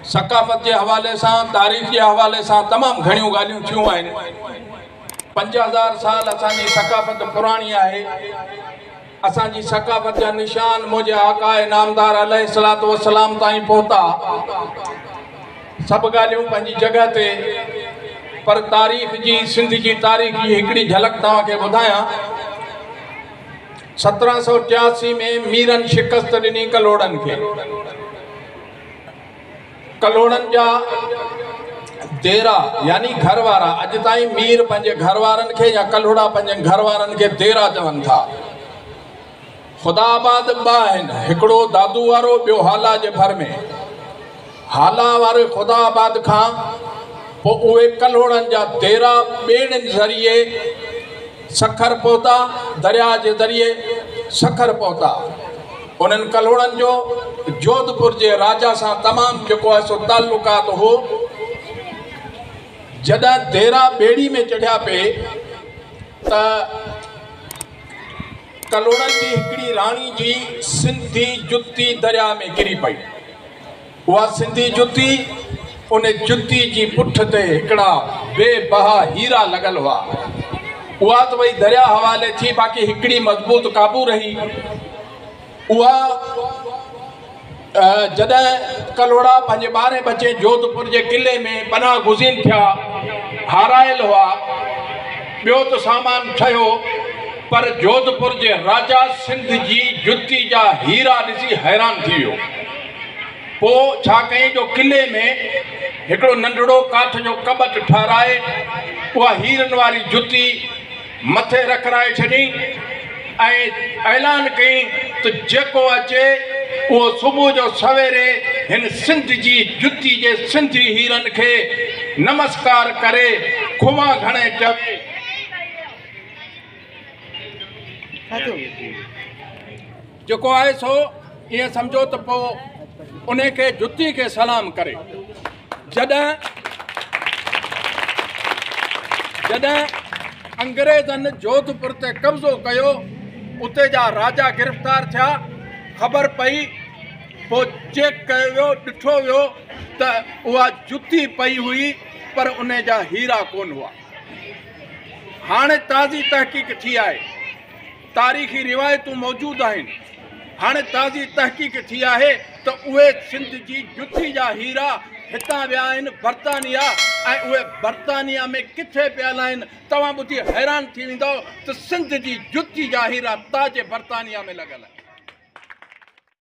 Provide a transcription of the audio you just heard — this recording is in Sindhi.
ثقافت جي حوالي سان، تاريخ جي حوالي سان تمام گهڻيون ڳالهيون ٿيون آهن. 5000 سال اسان جي ثقافت پراڻي آهي. اسان جي ثقافت جا نشان منهنجي آقا نامدار عليه الصلوة والسلام تائين پهتا. سڀ ڳالهيون پنهنجي جڳهه تي، پر تاريخ جي، سنڌ جي تاريخ جي هڪڙي جهلڪ توهان کي ٻڌايان. 1783 ۾ ميرن شڪست ڏني ڪلهوڙن کي. ڪلهوڙن جا ديرا يعني گهر وارا، اڄ تائين مير پنهنجي گهر وارن کي يا ڪلهوڙا پنهنجن گهر وارن کي ديرا چون ٿا. خدا آباد ٻه آهن، هڪڙو دادو وارو، ٻيو هالا جي ڀر ۾. هالا واري خدا آباد کان پوء اهي ڪلهوڙن جا ديرا ٻيڙين ذريعي سکر پهتا، درياء جي ذريعي سکر پهتا. انهن ڪلهوڙن جو جوڌپور جي راجا سان تمام جيڪو آهي سو تعلقات هو. جڏهن ديرا ٻيڙي ۾ چڙهيا پئي ته ڪلهوڙن جي هڪڙي راڻي جي سنڌي جتي درياء ۾ ڪري پئي. اها سنڌي جتي، ان جتي جي پٺ تي هڪڙا بي بها هيرا لڳل هئا. اها ته وئي درياء حوالي ٿي، باقي هڪڙي مضبوط قابو رهي. اها جڏهن ڪلهوڙا پنهنجي ٻارهين ٻچي جوڌپور جي قلعي ۾ پناهه گزين ٿيا، هارايل هئا، ٻيو ته سامان ٺهيو، پر جوڌپور جي راجا سنڌ جي جتي جا هيرا ڏسي حيران ٿي ويو. پوء ڇا ڪيائين جو قلعي ۾ هڪڙو ننڍڙو ڪاٺ جو ڪٻٽ ٺهرائي اها هيرن واري جتي مٿي رکرائي ڇڏيائين ۽ اعلان ڪيائين ته جيڪو اچي اهو صبح جو سويري هن سنڌ جي جتي جي سنڌي هيرن کي نمسڪار ڪري کما گهڻي چوي. جيڪو آهي سو ائين سمجهو ته پوء انهي کي جتي کي سلام ڪري. جڏهن جڏهن انگريزن جوڌپور تي قبضو ڪيو، اتي جا راجا گرفتار ٿيا، خبر پئي، پوء چيڪ ڪيو ويو، ڏٺو ويو ته اها جتي پئي هئي پر انهي جا هيرا ڪونه هئا. هاڻي تازي تحقيق ٿي آهي. تاريخي روايتون موجود آهن. هاڻي تازي تحقيق ٿي آهي ته اهي سنڌ جي جتي جا هيرا هتان ويا آهن برطانيا ۽ اهي برطانيا ۾ ڪٿي پيل آهن، توهان ٻڌي حيران ٿي ويندؤ ته سنڌ جي جتي جا هيرا تاج برطانيا ۾ لڳل آهن.